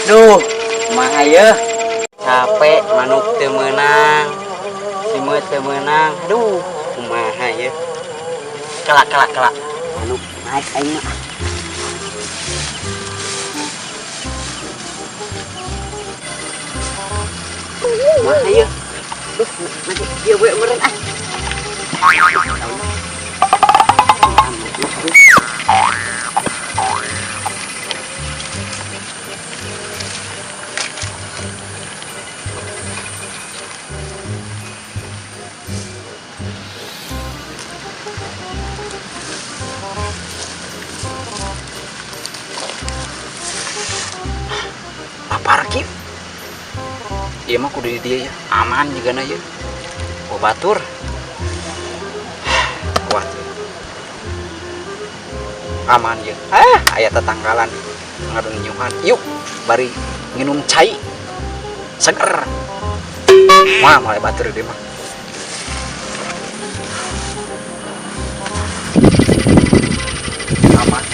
Duh, kumaha yeuh? Capek manuk teu meunang. Simeut teu meunang. Aduh, kumaha yeuh? Kelak kelak kelak. Manuk naik aing mah. Kumaha yeuh? Duh, nanti ieu we meureun ah. Lapar kieu. Ieu mah kudu di dieu ya, aman jigana ieu. Oh batur. Kuat. Aman ieu. Ah, aya tetanggalan ngadon nyuhan. Yuk, bari nginum cai. Seger. Wah, mulai batur dia mah. Aman.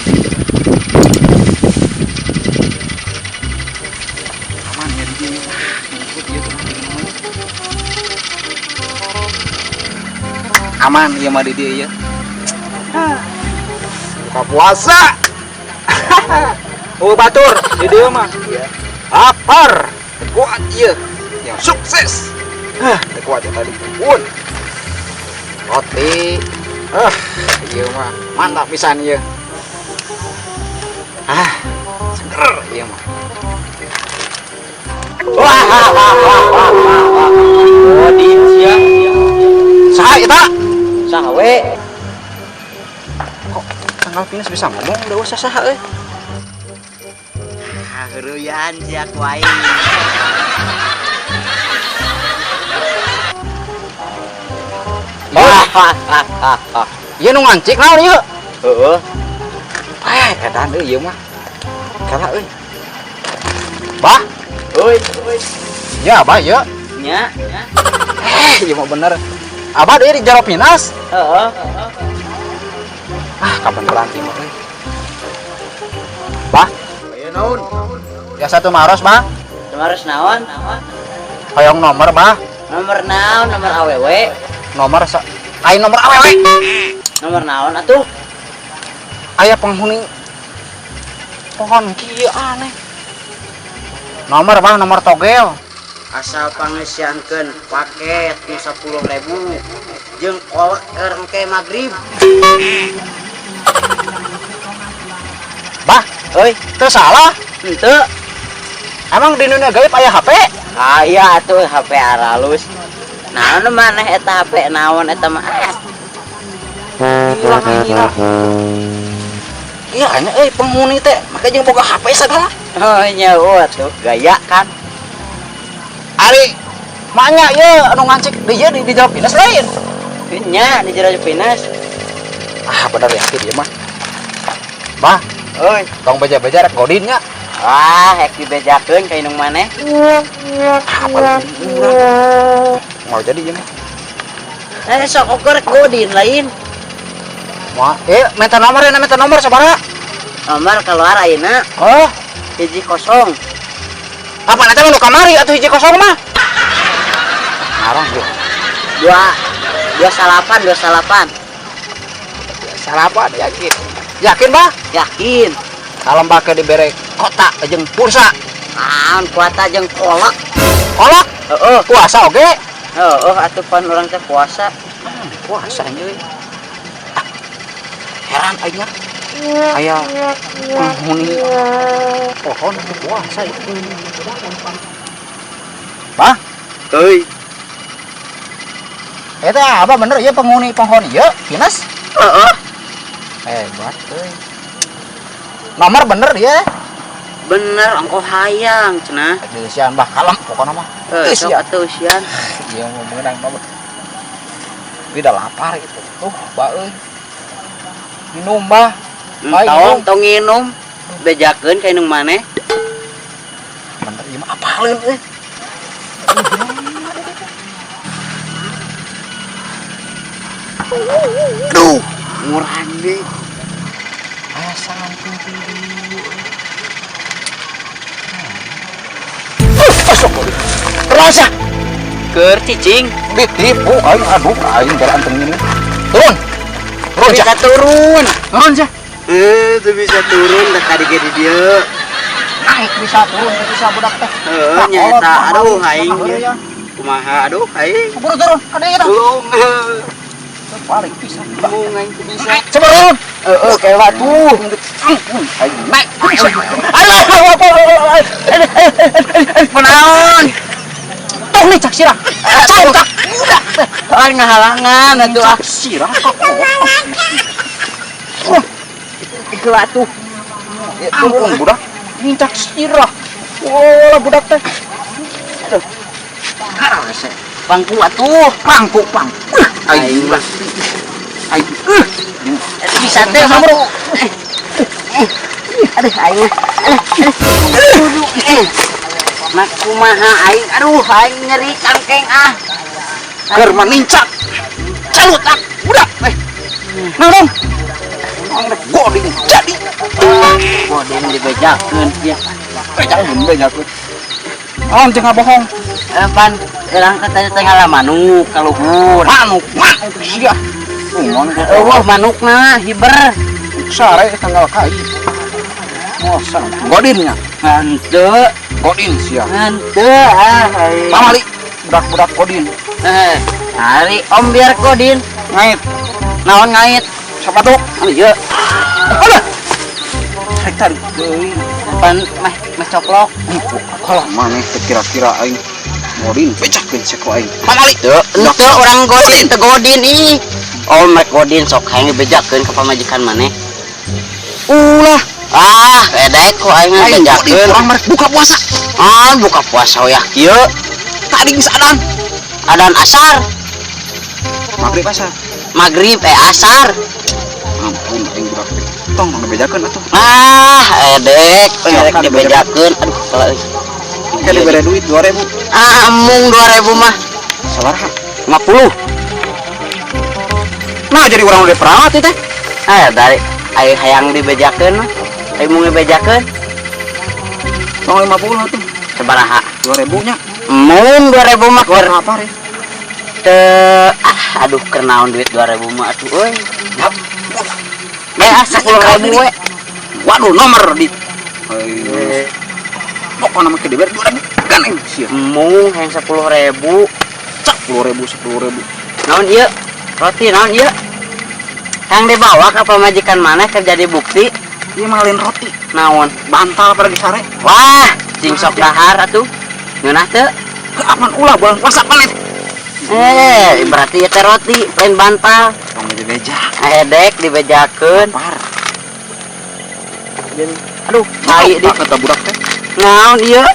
Aman ya di dieu. Ngikut ieu mah. Aman ieu mah di dieu ieu. Buka puasa. Oh batur di dieu mah. Lapar. Kuat ieu. Yang sukses. Ah, kuat ya tadi. Pun. Roti. Ah, ieu mah mantap pisan ieu. Ah, seger ieu mah. Wah, wah, wah, wah, wah, wah. Odin sia. Saha eta? Saha we? Kok tanggal pinus bisa ngomong udah usah saha euy. Ah, heureuyaan sia ku aing. Wah, ieu nu ngancik naon ieu? Heeh. Eh, edan euy ieu mah. Kala euy. Bah, Euy, euy. ya abah ieu. Nya, nya. Eh, ieu mah bener. Abah deui di jero pinas. Heeh. Ah, kabeneran ieu mah euy. Bah, Aya naon? ya satu maros, Bah. Nomor naon? Hoyong nomor, Bah. Nomor naon? Nomor awewe. Nomor sa lain nomor awewe. Nomor naon atuh? Aya penghuni pohon kieu aneh. Nomor, Bah, nomor togel. Asal pangeusiankeun paket nu 10.000 jeung kolak keur engke magrib. Bah, Euy, teu salah. henteu. Emang di dunia gaib aya HP? Aya atuh HP aralus. Naon maneh eta HP naon eta mah? Ah, Gila, gila. Iya, hanya penghuni teh, make jeung boga HP sagala. Oh nya atuh gaya kan. Ari, maknya ieu anu ngancik di ieu di jero pinus lain. Nya di jero pinus. Ah, bener yakin ieu mah. Bah, Euy, tong beja-beja rek godin nya. Wah, hek dibejakeun ka indung maneh. Ah, apa urang. Mau jadi ieu mah. Eh, sok ukur rek godin lain. Wah, minta nomor ya, minta nomor sabaraha? Nomor keluar ayeuna Oh, 1-0. Apa nanti nu kamari atuh 1-0 mah? Ngarang ieu. 2 2 salapan, 2 salapan. Salapan yakin. Yakin, Bah? Yakin. Kalem bake dibere kota jeung pulsa. Naon kuota jeung kolak. Kolak? Heeh. Puasa oge? Heeh, atuh pan urang teh puasa. Ah, puasa anjing. Ah, heran aing nya. Aya penghuni pohon itu puasa itu. Bah, Euy. eta apa bener ieu penghuni pohon ieu pinus? Heeh. Hebat euy. Nomor bener ya? Bener ongko hayang cenah. Dieusian bah kalem pokona mah. Heuh, sok Eusian. atuh eusian. Ieu mau meunang nomor. Tidak lapar gitu. Tuh, bah euy. Minum bah. Baik, Tong minum. tong nginum. Bejakeun ka indung maneh. Bener ieu mah apaleun euy. Aduh, murah deui. Asa ngangkung ti. Masuk. Rosa. Keur cicing. Ditipu aing, aduh aing gara anteng ini. Turun. Turun Bisa turun. Turun ja. Tuh bisa turun dah tadi ge di dieu. Naik bisa turun bisa budak teh. Heeh, nyaeta aduh aing. Kumaha aduh aing. Buru turun, ada ya. Tulung. Balik bisa. Tulung aing teu bisa. Coba turun. Heeh, kayak batu. Ampun, aing naik. Aduh, kunaon? Tong nih cak sirah. Cak cak. Ah, ngahalangan atuh ah. Cak sirah. Ieu atuh. Ampun budak. Nincak sirah. Wah, budak teh. Pangku atuh. Pangku pangku. Aing Aing. Aing. Itu bisa teh bro. Aduh aing. Aduh. Nak kumaha aing. Aduh aing nyeri cangkeng ah. Keur mah nincak. Calut ah, budak. Nah, dong. Goding jadi. Goding dibejakeun ya. Bejakeun bejakeun. Naon jeung ngabohong? Pan urang katanya teh ngalah manuk ka luhur. Manuk, manuk sia. Eueuh manukna hiber. Sare tanggal kai. Mosa godinnya. Henteu, Godin sia. henteu ah. Pamali budak-budak godin. Ari om biar godin. Ngait. Naon ngait? Sepatu. Oh iya. Alah. Rek tarik deui. Pan meh meh coplok. Kalah maneh teh kira-kira aing godin bejakeun sia ku aing. Pamali. Teu, henteu urang godin teu godin ih. Om rek godin sok hayang dibejakeun ka pamajikan maneh. Ulah. Ah, edek ku aing Aing godin bejakeun. urang marek buka puasa. Ah, buka puasa wayah kieu. Tadi geus adan. Adan asar, Maghrib asar. maghrib asar. Ampun aing budak teh. Tong dibejakeun atuh. Ah, edek, rek dibejakeun. Aduh, kalau euy. Kayak dibere duit 2000. Ah, mung 2000 mah. Sabaraha? 50. Nah, jadi orang udah perawat teh. Ah, dari ayo hayang dibejakeun mah. Ayo mung dibejakeun Tong 50 atuh. sabaraha? 2000 nya. Mung 2000 mah keur Apa ya? teu ah aduh keur naon duit 2000 mah atuh euy. Yap. Ya ah 10.000 we. Waduh, nomor di. Pokoknya mah dibere 2000 kan aing sia. Mung hayang 10.000. Cak 10.000 10.000. Naon ieu? Roti naon ieu? Hayang dibawa ka pamajikan maneh keur jadi bukti Ieu mah lain roti, naon? bantal pada sare. Wah, cing sok dahar atuh. Ngeunah teu? Apan ulah bulan puasa panet. Berarti ieu teh roti, lain bantal. Tong dibeja. Edek dibejakeun. Par. Aduh, cai di kata budak teh. naon ieu?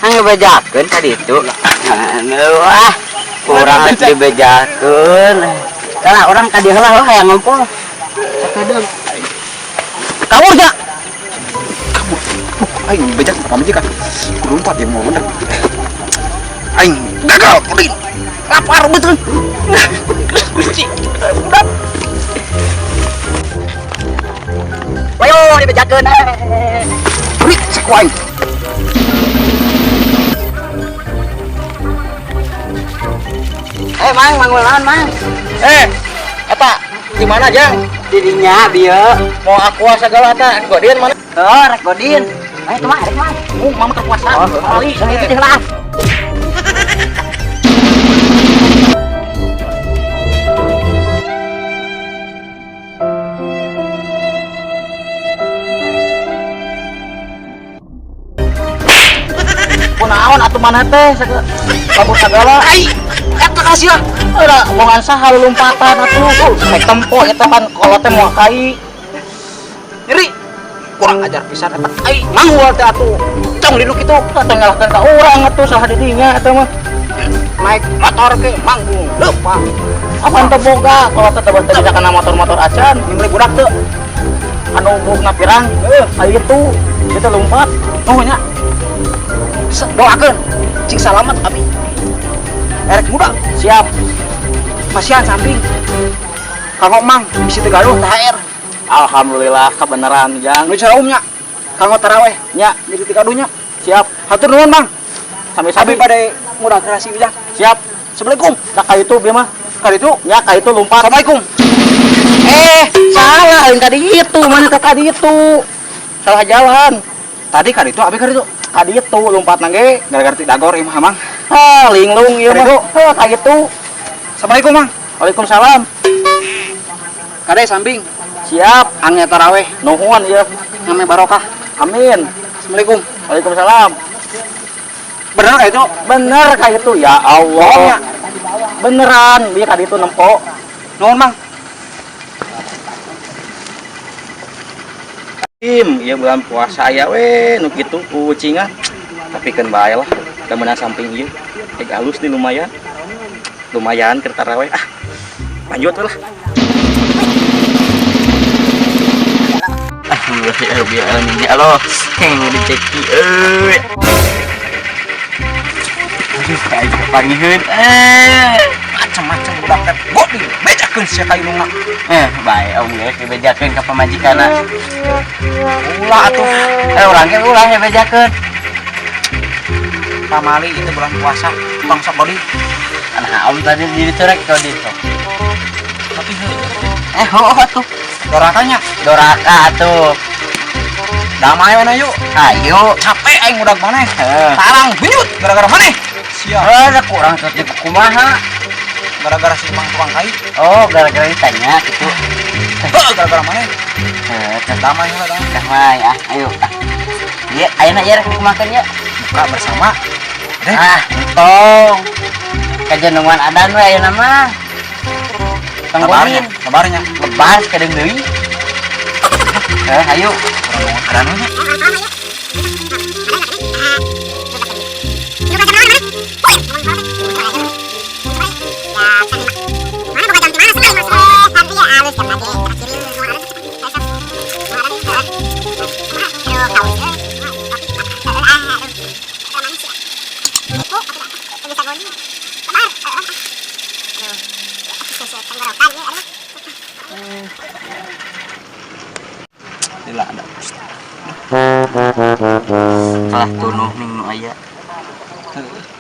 Hayang dibejakeun ka ditu. Aduh, ah, kurang rek dibejakeun. Kalah urang ka dieu heula hayang ngumpul. Sakedeung. Kabur ja. Kabur. Aing bejak pamajikan. Kudu lompat ya mau bener. Aing gagal udin. Lapar betul. Gusti. Budak. Wayo dibejakeun. Rik saku aing. Mang, manggul naon, Mang? Eta di mana Jang? Didinya bieu. Mau aqua segala eta godin mana? Oh, rek godin. Ayo tuh mah, rek mah. Mama keur puasa. Oh, Kali. itu teh lah. Kunaon atuh maneh teh kabur segala. Ai, eta ka sia. Ora bongan saha lulumpatan atuh. Rek tempo eta kan kolot teh moal kai. Nyeri. Kurang ajar pisan eta. Ai, manggul teh atuh. Cong di nu kitu. Teh ngalahkeun ka urang atuh saha di dinya eta mah. Naik motor ke manggung. Lupa. Apaan teh boga kolot teh teh bisa kana motor-motor acan. Nyembeli budak teu. Anu buukna pirang. Aya itu. Itu lompat. Oh nya. Doakeun cing salamet abi. Erek muda. Siap. Masihan samping. Kanggo Mang bisi teu gaduh THR. Alhamdulillah kebenaran Jang. Nu cara umnya. Kanggo taraweh Nya, jadi teu gaduhnya. Siap. Hatur nuhun, Mang. Sami-sami. Abi pada muda kreasi Ujang. Siap. Assalamualaikum. Nah, ka itu bieu mah. Ka ditu. Nya ka itu lompat. Assalamualaikum. Eh, salah yang tadi itu, mana ke tadi itu. Salah jalan. Tadi ka ditu, abi ka ditu. Tadi itu lompat nangge. Gara-gara ti dagor ieu mah, Mang. Ah, linglung ieu mah. Kaditu. Heh, ka itu. Assalamualaikum, Mang. Waalaikumsalam. Kade samping. Siap. Angge taraweh. Nuhun ieu. Ngame barokah. Amin. Assalamualaikum. Waalaikumsalam. Bener ka itu? Bener ka itu ya Bohongnya. Allah. Beneran, dia ka ditu nempo. Nuhun, Mang. Im, ieu bulan puasa aya we nu kitu kucingan. Tapi keun bae lah, da meunang samping ieu. Rek halus nih lumayan. Lumayan keur taraweh. Ah. Lanjut we lah. Alhamdulillah ya rabbil alamin ya Allah. Keng diceki euy. Aduh, kayak kepangiheun. Eh, Macam-macam budak teh. Godin, bejakeun sia ka indungna. eh, bae om geus dibejakeun ka pamajikanna. Ulah atuh. Eh, urang ge ulah ya bejakeun. Pamali itu bulan puasa, tong sok godin. Nah, om tadi di ditu rek godin sok. Tapi heuh, Eh, oh atuh. dorakanya Doraka atuh. Damai mana yuk. Ayo. Capek aing budak maneh. Heeh. Tarang hunyut gara-gara maneh. Sia. Eh, kurang terus di kumaha. Gara-gara si Mang tukang kai. Oh, gara-gara ditanya gitu. Heuh, gara-gara maneh. Eh, Damai heula damai. damai ah, ayo ah. Iya, ayeuna ieu rek dikumakeun ya. Buka bersama. Deh. Ah, entong. Kajenungan adan we ayeuna mah. Sabarnya, Tangguhin. sabarnya. Lebar sakedeung deui. Eh, ayo. Kurang nya. Lila ada. Salah tunuh ning nu aya.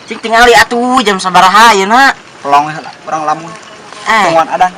Cik tingali atuh jam sabaraha ayeuna? Pelong heula, urang lamun. Eh, Tungguan adan.